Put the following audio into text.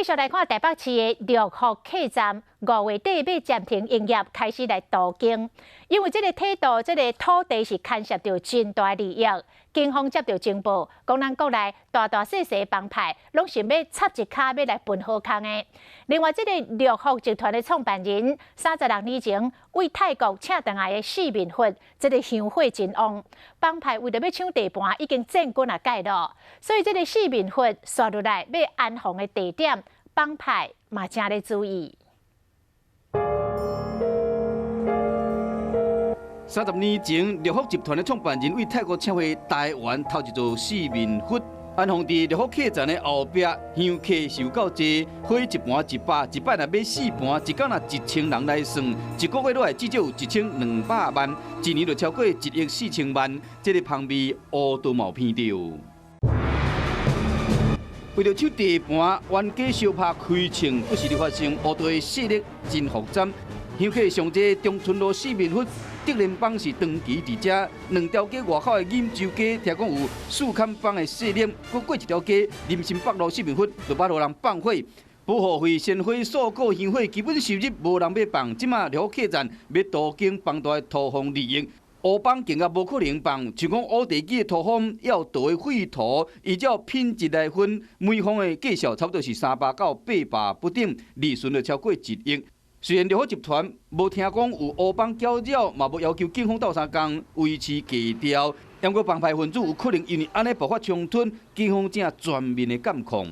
繼續來看台北市的六福客棧，5月底欲暫停營業，開始來都更。因為這个體度，這个土地是牽涉著真大利益。警方接著情報，講咱國內大大細細幫派，攏想欲插一跤欲來分好康的。另外，這个六福集團的創辦人，36年前為泰國請轉來的四面佛，這个香火真旺。幫派為著欲搶地盤，已經進軍啊蓋咯。所以，這个四面佛紲落來欲安防的地點，幫派嘛誠咧注意。30年前，六福集團的創辦人為泰國請回台灣，頭一座四面佛，安放佇六福客棧的後壁，香客受夠濟，火一盤100，一擺若買四盤，一工若1000人來算，一個月落來至少有1200萬，一年就超過1億4千萬，這个芳味烏都嘛有鼻著。為著搶地盤，冤家相拍開槍，不時咧發生，烏道的勢力真複雜。香客上濟中春路四面佛，竹聯幫是長期佇遮，兩條街外口的錦州街，聽講有四坎幫的勢力，閣過一條街林森北路四面佛，就捌予人放火。保護費、鮮花、素果、香火，基本收入無人欲放。這馬六福客棧欲都更幫大的土方利益，烏幫更加無可能放。像講烏地基的土方要倒的廢土，依照品質來分，每方的價數差不多是300到800不等，利潤就超過1億。雖然六福集團無聽講有烏幫攪擾，嘛無要求警方鬥相共維持格調，毋過幫派分子有可能因為按呢爆發衝突，警方正全面的監控。